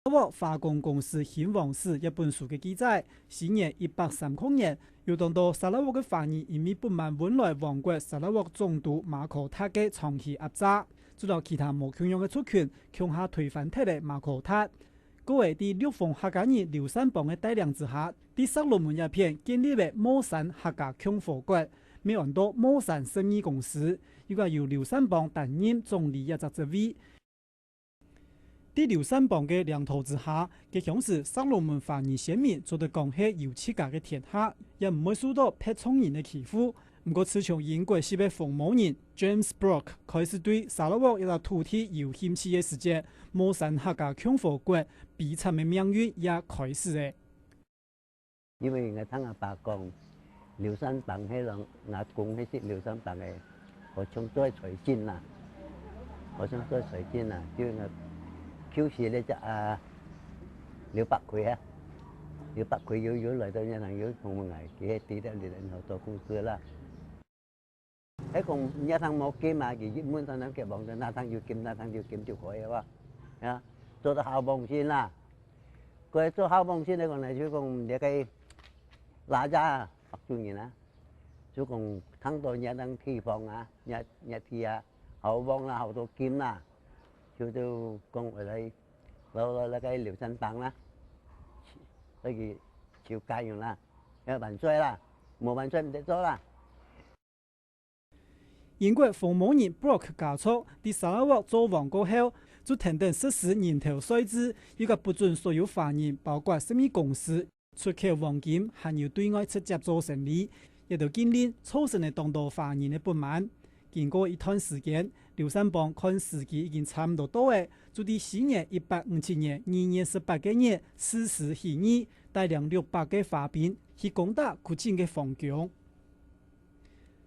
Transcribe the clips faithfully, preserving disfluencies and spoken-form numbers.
沙拉沃華光公司興旺史一本書个記載，西元一八三零年，有當多沙拉沃个華人因為不滿汶萊王國沙拉沃總督馬可達个長期壓榨，就摎其他無共樣个族群共下推翻忒了馬可達。故而，在陸豐客家人劉善邦个帶領之下，在石龍門這片建立了茂山客家共和國，名安到茂山十二公司，又過由劉善邦擔任總理這隻職位。 在劉善邦个領導之下，該當時石龍門華人先民做得講係有自家个天下，也毋會受到別種人个欺負。毋過，自從英國式个風魔人James Brooke開始對沙拉沃這塊土地有興趣个時節，茂山客家共和國悲慘个命運也開始了。 因為𠊎聽𠊎爸講，劉善邦該種，𠊎公該時劉善邦个，好像做財經啦，好像做財經啦，就𠊎舊時該隻啊，劉百魁啊，劉百魁又又來到這，又同𠊎佢係對了你然後做公司啦。 係講若兜無金啊，佢一問當然佢講，哪兜有金，哪兜有金就可以了哇。啊，做到好旺盛啦。佢做好旺盛來講呢，就講這個拉家啊，白族人啊，就講聽到若兜地方啊，若若地啊，好旺啦，好多金啦，就就講回來，然後那個劉善邦啦，那個就該樣啦，要萬歲啦，無萬歲毋得做啦。 英國風魔人Brooke家族在沙拉沃做王過後，就跈等實施人頭稅制，又過不准所有華人，包括十二公司，出口黃金，還有對外直接做生理。這兜禁令造成了當多華人个不滿。經過一段時間，劉善邦看時機已經差毋多到了，就在西元一八五七年二月十八个日，誓師起義，帶領六百个華兵去攻打古晉个皇宮。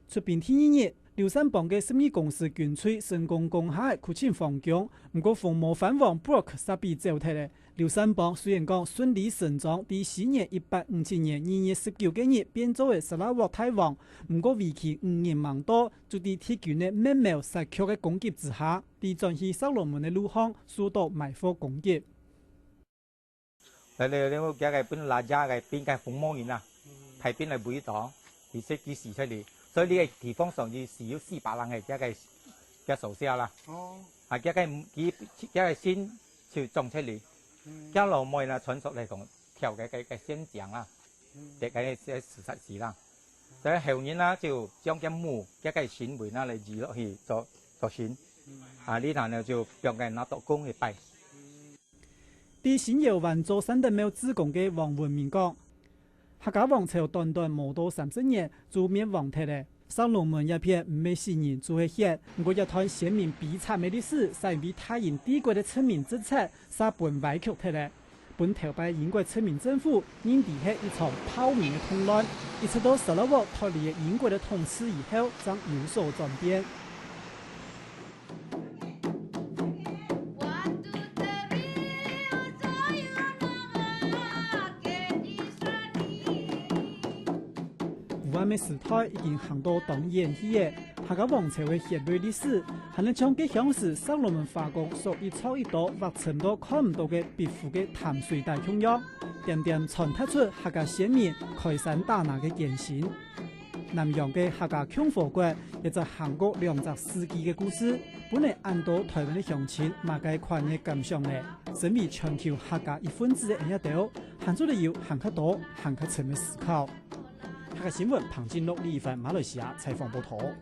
出兵第二日，劉善邦个十二公司軍隊成功攻下古晉皇宮，毋過風魔番王Brooke煞飛走忒了。劉善邦雖然講順理成章，在西元一八五七年二月十九个日變做了沙拉沃大王，毋過為期五日吂到，就在敵軍个密謀殺卻个攻擊之下，在轉去石龍門个路項受到埋伏攻擊。 來來來，佢个分拉家个兵个紅毛人啊，派兵來圍擋，其實佢死出去，所以這個地方上就死有四百人个，這個這手下啦。哦。啊，這個佢這個心就中出去，嗯。這老妹呢傳說來講跳个个个仙境啊，嗯。這個个自殺死啦。所以後人呢就將佢墓這個神位呢來移落去做做神，嗯。啊，你看呢就放个拿到公去拜。 在新窯灣做善德廟志工个黃文明講，客家王朝短短無到三十年就滅亡忒了。石龍門這片毋係死人就係血，毋過這段鮮明悲慘个歷史，煞因為大英帝國个殖民政策煞分歪曲忒了，分頭擺英國殖民政府認為係一場暴民个動亂，一直到沙拉沃脫離了英國个統治以後，正有所轉變。 烏暗个時代已經行到當遠去了，客家王朝个血淚歷史，還能像該當時石龍門華光所一撮一撮劃沉到看毋到个壁湖个淡水底共樣，點點傳達出客家先民開山打拏个艱辛。 南洋个客家共和國，一隻行過兩隻世紀个故事，分𠊎恁多台灣个鄉親麼个款个感想呢？身為全球客家一份子个𠊎兜，還做得有還較多、還較深个思考。客家新聞，彭進樂、李凡，馬來西亞採訪報導。